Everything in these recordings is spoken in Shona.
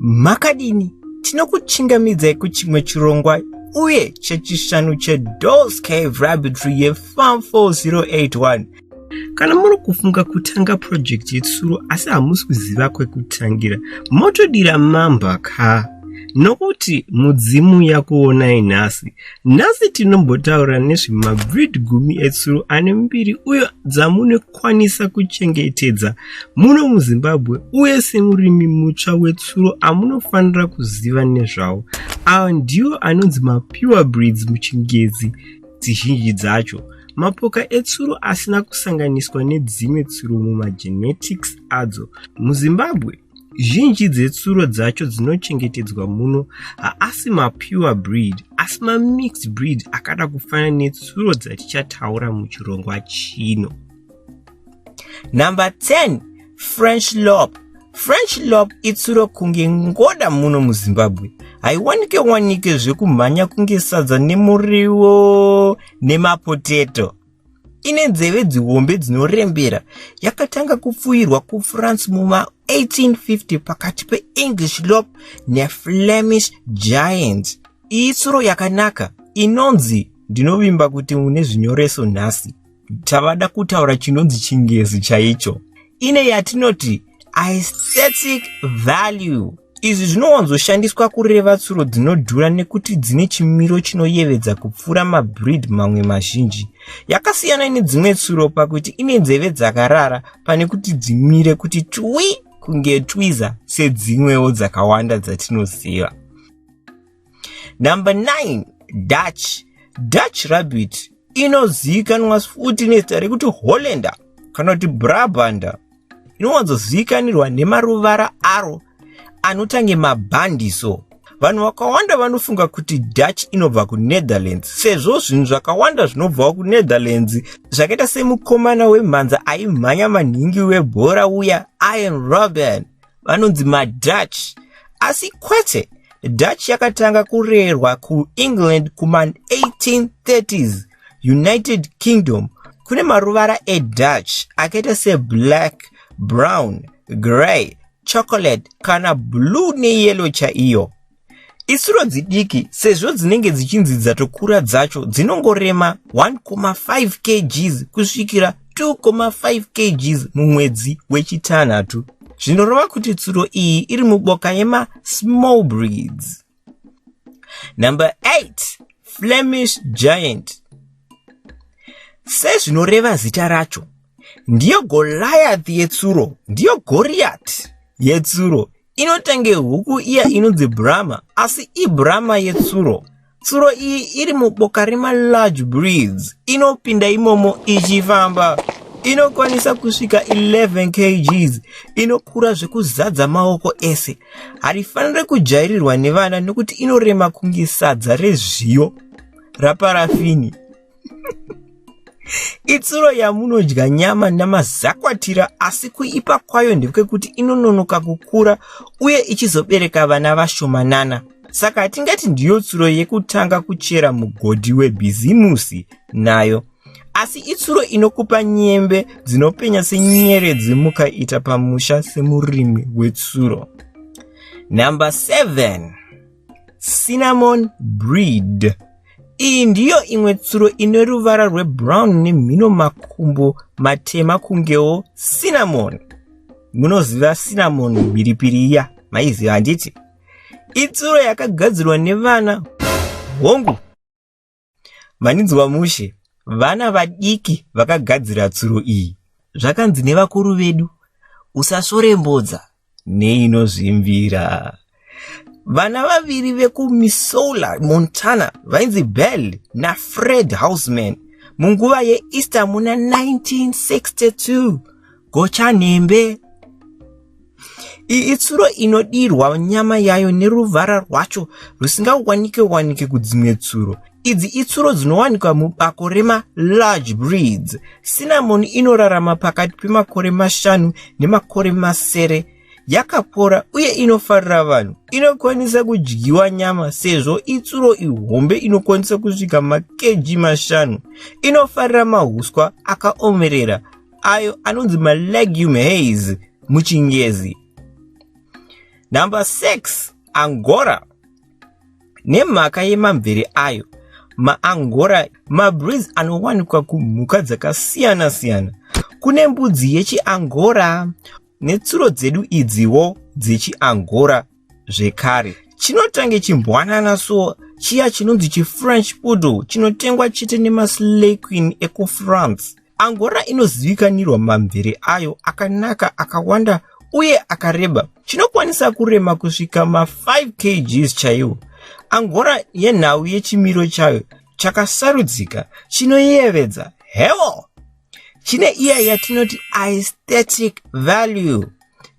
Makadini? Tinokuchingamidzai kuchimwe chirongwa uye chechishanu cheDolls Cave Rabbitry yeFarm 4081. Kana muri kufunga kutanga project yetsuro asi hamusi kuziva kwekutangira, motodira mamba ka. Nokuti mudzimu yakuonai nhasi. Nhasi tinombotaura nezvemabreed gumi etsuro ane mbiri uye dzamunokwanisa kuchengetedza muno muZimbabwe uye semurimi mutsva wetsuro amunofanira kuziva nezvawo. Awa ndiwo anonzi mapure breeds muchingezi dzizhinji dzacho. Mapoka etsuro asina kusanganiswa nedzimwe tsuro mumagenetics adzo. MuZimbabwe, zhinji dzetsuro dzacho dzinochengetedzwa muno haasi mapure breed asi mamixed breed akada kufanana netsuro dzatichataura muchirongwa chino. Number 10, French Lop. French Lop itsuro kunge ngoda muno muZimbabwe. Haiwanike wanike zvekumhanya kunge sadza nemuriwo nemapoteto. Ine nzeve dzihombe dzinorembera. Yakatanga kupfuirwa kuFrance muma 1850 pakati peEnglish Lop neFlemish Giant. Iyi tsuro yakanaka inonzi ndinovimba kuti mune zvinyoreso nhasi. Tavada kutaura chinonzi chingezi chaicho. Ine yatinoti aesthetic value. Izvi zvinowanzoshandiswa kureva tsuro dzinodhura nekuti dzine chimiro chinoyevedza kupfuura mabreed mamwe mazhinji. Yakasiyana nedzimwe tsuro pakuti ine nzeve dzakarara pane kuti dzimire kuti twi kunge twiza sedzimwewo dzakawanda dzatinoziva. Number 9, Dutch. Dutch rabbit inozivikanwa futi nezita rekuti Hollander kana kuti Brabander. Inowanzozivikanirwa nemaruvara aro anotange mabhandiso. Vanhu vakawanda vanofunga kuti Dutch inobva kuNetherlands sezvo zvinhu zvakawanda zvinobvawo kuNetherlands zvakaita semukomana wemhanza aimhanya manhingi webhora uya Ian Robben vanonzi maDutch. Asi kwete, Dutch yakatanga kurerwa kuEngland kuma-1830s, United Kingdom. Kune maruvara eDutch akaita seblack, brown, grey, chocolate kana blue neyellow chaiyo. Itsuro dzidiki sezvo dzinenge dzichinzi dzatokura dzacho dzinongorema 1,5 kgs kusvikira 2,5 kgs mumwedzi wechitanhatu. Zvinoreva kuti tsuro iyi iri muboka yema-small breeds. Number 8, Flemish Giant. Sezvinoreva zita racho, ndiyo Goliath yetsuro, ndiyo Goriath yetsuro. Inotange huku iya inonzi Brahma, asi iBrahma yetsuro. Tsuro iyi iri muboka rema-large breeds. Inopinda imomo ichifamba. Inokwanisa kusvika 11 kgs. Inokura zvekuzadza maoko ese. Harifaniri kujairirwa nevana nekuti inorema kunge sadza rezviyo raparafini. Itsuro yamunodya nyama namazakwatira asi kuipa kwayo ndekwekuti inononoka kukura uye ichizobereka vana vashomanana. Saka hatingati ndiyo tsuro yekutanga kuchera mugodhi webhizimusi nayo. Asi itsuro inokupa nyembe dzinopenya senyeredzi mukaita pamusha semurimi wetsuro. Number 7, Cinnamon Breed. Iyi ndiyo imwe tsuro ine ruvara rwebrown nemhino makumbo matema kungewo cinnamon. Munoziva cinnamon mhiripiri iya, maiziva handiti? Itsuro yakagadzirwa nevana hongu maninzwa mushe, vana vadiki vakagadzira tsuro iyi. Zvakanzi nevakuru vedu, usasvore mbodza neinozvimbira. Vana vaviri vekuMissoula, Montana vainzi Bell naFred Hausman munguva yeEaster muna 1962 gochanhembe. Iyi itsuro inodirwa nyama yayo neruvara rwacho rusingawanike wanike kudzimwe tsuro. Idzi itsuro dzinowanikwa mubako rema large breeds. Cinnamon inorarama pakati pemakore 5 nemakore 6. Yakapora uye inofarira vanhu. Inokwanisa kudyiwa nyama sezvo itsuro ihombe inokwanisa kusvika makeji 5. Inofarira mahuswa akaomerera ayo anonzi malegume hays muchingezi. Number 6, Angora. Nemhaka yemamvere ayo, maAngora mabreeds anowanikwa kumhuka dzakasiyana-siyana. Kune mbudzi yechiAngora netsuro dzedu idziwo dzechiAngora zvekare. Chinotange chimbwanana so chiya chinonzi chiFrench poodle chinotengwa chete nemaslay queen ekuFrance. Angora inozivikanirwa mamvere ayo akanaka akawanda uye akareba. Chinokwanisa kurema kusvika ma5 kgs chaiwo. Angora yenhau yechimiro chayo chakasarudzika chinoyevedza hewo. Chine iya yatinoti aesthetic value.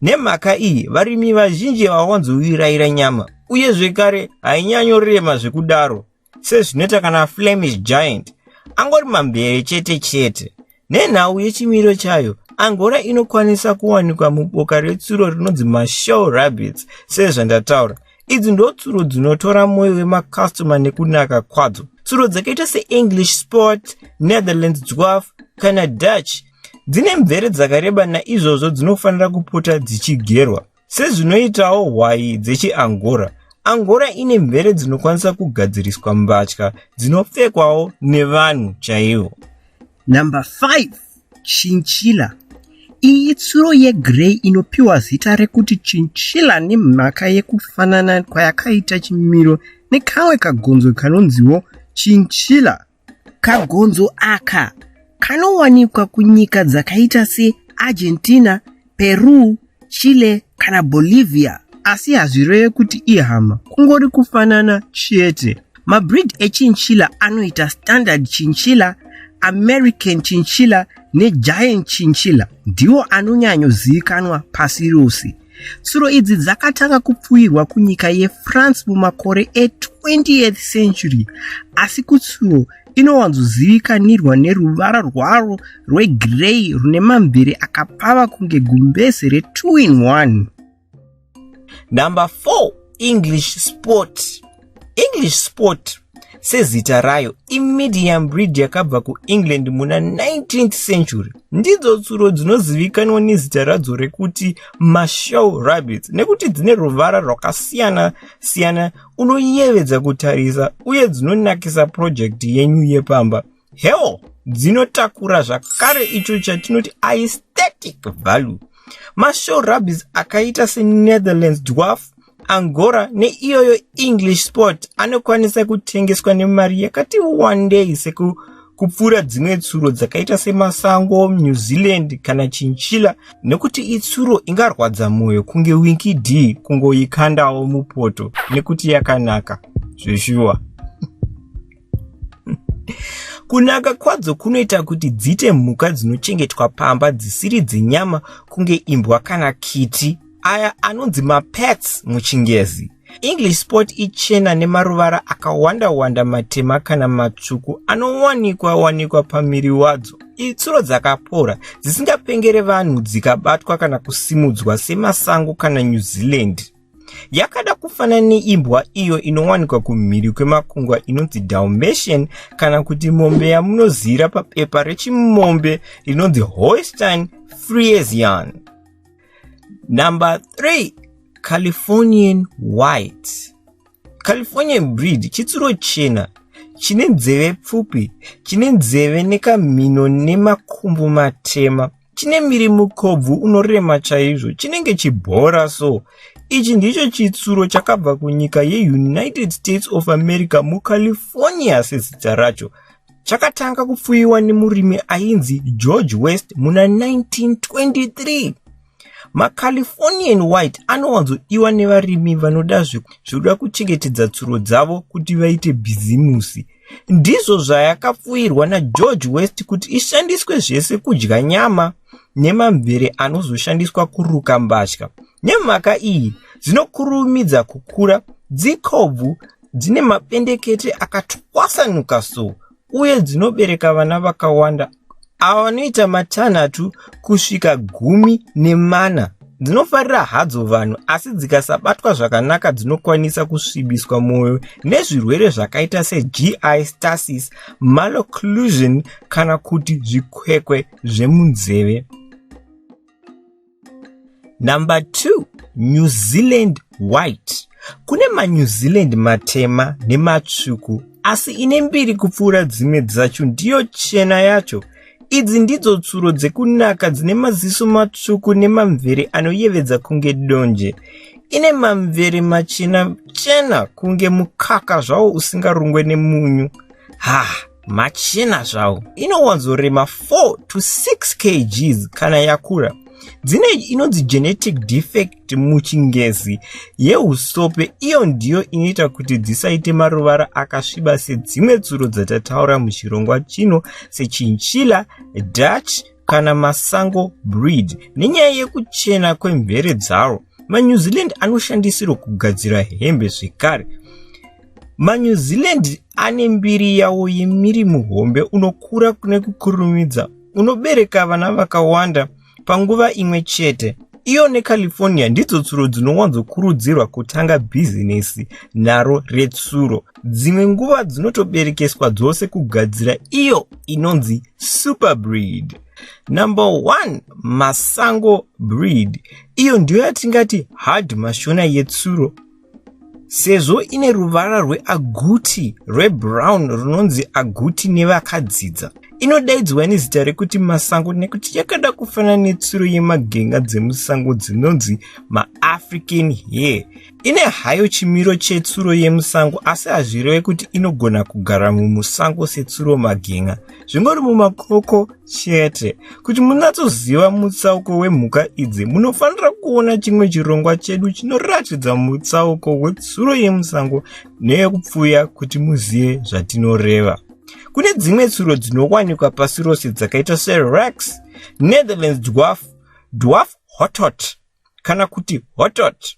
Nemhaka iyi varimi vazhinji havawanzoiraira nyama uye zvekare hainyanyorema zvekudaro sezvinoita kana Flemish Giant, angori mambere chete chete. Nenhau yechimiro chayo, Angora inokwanisa kuwanikwa muboka retsuro rinonzi mashow rabbits sezvandataura. Idzi ndotsuro dzinotora mwoyo wemakastoma nekunaka kwadzo. Tsuro dzakaita seEnglish Sport, Netherlands Dwarf kana Dutch dzine mvere dzakareba naizvozvo dzinofanira kupota dzichigerwa. Sezvinoitawo hwai dzechiAngora, Angora ine mvere dzinokwanisa kugadziriswa mbatya dzinopfekwawo nevanhu chaivo. Number 5, Chinchilla. Iyi itsuro yegrey inopiwa zita rekuti chinchilla nemhaka yekufanana kwayakaita chimiro nekamwe kagonzo kanonziwo chinchilla. Kagonzo aka kanowanikwa kunyika dzakaita seArgentina, Peru, Chile kana Bolivia asi hazvireve kuti ihama, kungori kufanana chete. Mabreed echinchilla anoita standard chinchilla, American chinchilla negiant chinchilla ndiwo anonyanyozivikanwa pasi rose. Tsuro idzi dzakatanga kupfuirwa kunyika yeFrance mumakore e20th century, asi kutsuro inowanzozivikanirwa neruvara rwaro rwegrey rune mamvere akapfava kunge gumbeze re2 in 1. Number 4, English Sport. English Sport sezita rayo imedium breed yakabva kuEngland muna 19th century. Ndidzo tsuro dzinozivikanwa nezita radzo rekuti mashow rabbits nekuti dzine ruvara rwakasiyana siyana unoyevedza kutarisa uye dzinonakisa project yenyu yepamba. Hewo, dzinotakura zvakare icho chatinoti aesthetic value. Mashow rabbits akaita seNetherlands Dwarf, Angora neiyoyo English Sport anokwanisa kutengeswa nemari yakati wandei sekupfuura dzimwe tsuro dzakaita semasango, New Zealand kana chinchilla, nekuti itsuro ingarwadza mwoyo kunge Winky D kungoikandawo mupoto nekuti yakanaka zveshuwa. Kunaka kwadzo kunoita kuti dziite mhuka dzinochengetwa pamba dzisiri dzenyama kunge imbwa kana kiti. Aya anonzi mapets muchingezi. English Sport ichena nemaruvara akawanda-wanda matema kana matsvuku anowanikwa wanikwa pamiri wadzo. Itsuro dzakapora dzisingapengere vanhu dzikabatwa kana kusimudzwa semasango kana New Zealand. Yakada kufanana neimbwa iyo inowanikwa kumhiri kwemakungwa inonzi Dalmatian kana kuti mombe yamunozira pabepa rechimombe rinonzi Holstein Friesian. Number 3, Californian White. Californian breed chitsuro chena chine nzeve pfupi, chine nzeve nekamhino nemakumbo matema, chine miri mukobvu unorema chaizvo, chinenge chibhora so. Ichi ndicho chitsuro chakabva kunyika yeUnited States of America muCalifornia sezita racho. Chakatanga kupfuyiwa nemurimi ainzi George West muna 1923. MaCalifornian White anowanzodiwa nevarimi vanoda zvekuda kuchengetedza tsuro dzavo kuti vaite bhizimusi. Ndizvo zvayakapfuirwa naGeorge West kuti ishandiswe zvese kudya nyama nemamvere anozoshandiswa kuruka mbatya. Nemhaka iyi dzinokurumidza kukura, dzikobvu, dzine mapendekete akatwasanuka so uye dzinobereka vana vakawanda ava vanoita matanhatu kusvika 14. Dzinofarira hadzo vanhu asi dzikasabatwa zvakanaka dzinokwanisa kusvibiswa mwoyo nezvirwere zvakaita seGI stasis, malocclusion kana kuti zvikwekwe zvemunzeve. Number 2, New Zealand White. Kune maNew Zealand matema nematsvuku, asi ine mbiri kupfuura dzimwe dzacho ndiyo chena yacho. Idzi ndidzo tsuro dzekunaka dzine maziso matsvuku nemamvere anoyevedza kunge donje. Ine mamvere machena chena kunge mukaka zvawo usingarungwe nemunyu. Ha, machena zvawo. Inowanzorema 4 to 6 kgs kana yakura. Dzine inonzi genetic defect muchingezi yeusope, iyo ndiyo inoita kuti dzisaite maruvara akasviba sedzimwe tsuro dzatataura muchirongwa chino sechinchilla, Dutch kana masango breed. Nenyaya yekuchena kwemvere dzaro, maNew Zealand anoshandisirwa kugadzira hembe zvekare. MaNew Zealand ane mbiri yawo yemiri muhombe unokura nekukurumidza, unobereka vana vakawanda panguva imwe chete. Iyo neCalifornia ndidzo tsuro dzinowanzokurudzirwa kutanga bhizinesi naro retsuro. Dzimwe nguva dzinotoberekeswa dzose kugadzira iyo inonzi super breed. Number 1, masango breed. Iyo ndiyo yatingati hard mashona yetsuro, sezvo ine ruvara rweaguti rwebrown runonzi aguti nevakadzidza. Inodaidzwa nezita rekuti masango nekuti yakada kufanana netsuro yemagenga dzemusango dzinonzi maAfrican hare. Ine hayo chimiro chetsuro yemusango, asi hazvireve kuti inogona kugara mumusango setsuro magenga, zvingori mumakoko chete. Kuti munyatsoziva mutsauko wemhuka idzi, munofanira kuona chimwe chirongwa chedu chinoratidza mutsauko wetsuro yemusango neyekupfuya kuti muzive zvatinoreva. Kune dzimwe tsuro dzinowanikwa pasi rose dzakaita seRex, Netherlands Dwarf, Dwarf Hotot kana kuti Hotot.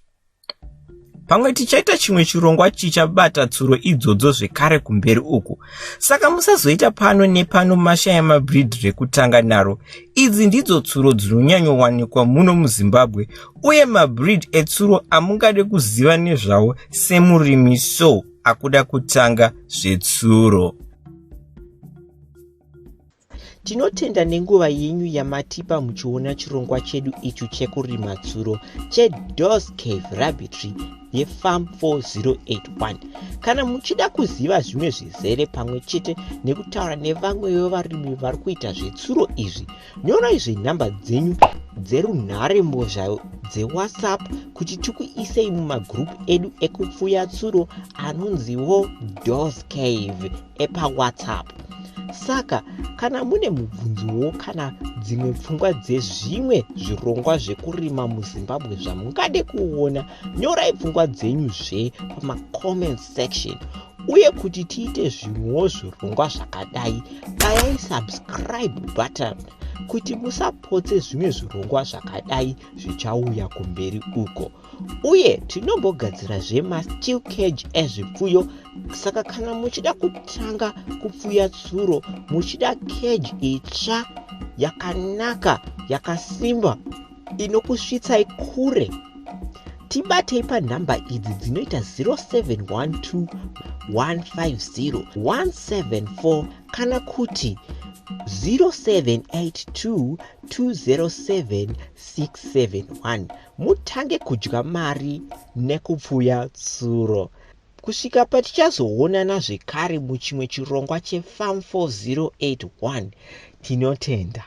Pamwe tichaita chimwe chirongwa chichabata tsuro idzodzo zvekare kumberi uku, saka musazoita pano nepano mashaya mabreed rekutanga naro. Idzi ndidzo tsuro dzinonyanyowanikwa muno muZimbabwe uye mabreed etsuro amungade kuziva nezvawo semurimi so akuda kutanga zvetsuro. Tinotenda nenguva yenyu yamatipa muchiona chirongwa chedu ichu chekurima tsuro cheDos Cave Rabbitry yeFarm 4081. Kana muchida kuziva zvimwe zvizere pamwe chete nekutaura nevamwe vevarimi vari kuita zvetsuro izvi, nyorai zvenhamba dzenyu dzerunharembozha dzeWhatsApp kuti tikuisei mumagurupu edu ekupfuya tsuro anonziwo Dos Cave epaWhatsApp. Saka kana mune mubvunzowo kana dzimwe pfungwa dzezvimwe zvirongwa zvekurima muZimbabwe zvamungade kuona, nyorai pfungwa dzenyu zve pamacomment section. Uye kuti tiite zvimwewo zvirongwa zvakadai, bayai subscribe button kuti musapotse zvimwe zvirongwa zvakadai zvichauya kumberi uko. Uye tinombogadzira zvemasteel cage ezvipfuyo, saka kana muchida kutanga kupfuya tsuro muchida cage itsva yakanaka yakasimba inokusvitsai kure, tibatei panhamba idzi dzinoita 0712 150 174 kana kuti 0782 207 671. Mutange kudya mari nekupfuya tsuro. Kusvika patichazoonana zvekare muchimwe chirongwa cheFarm 4081, tinotenda.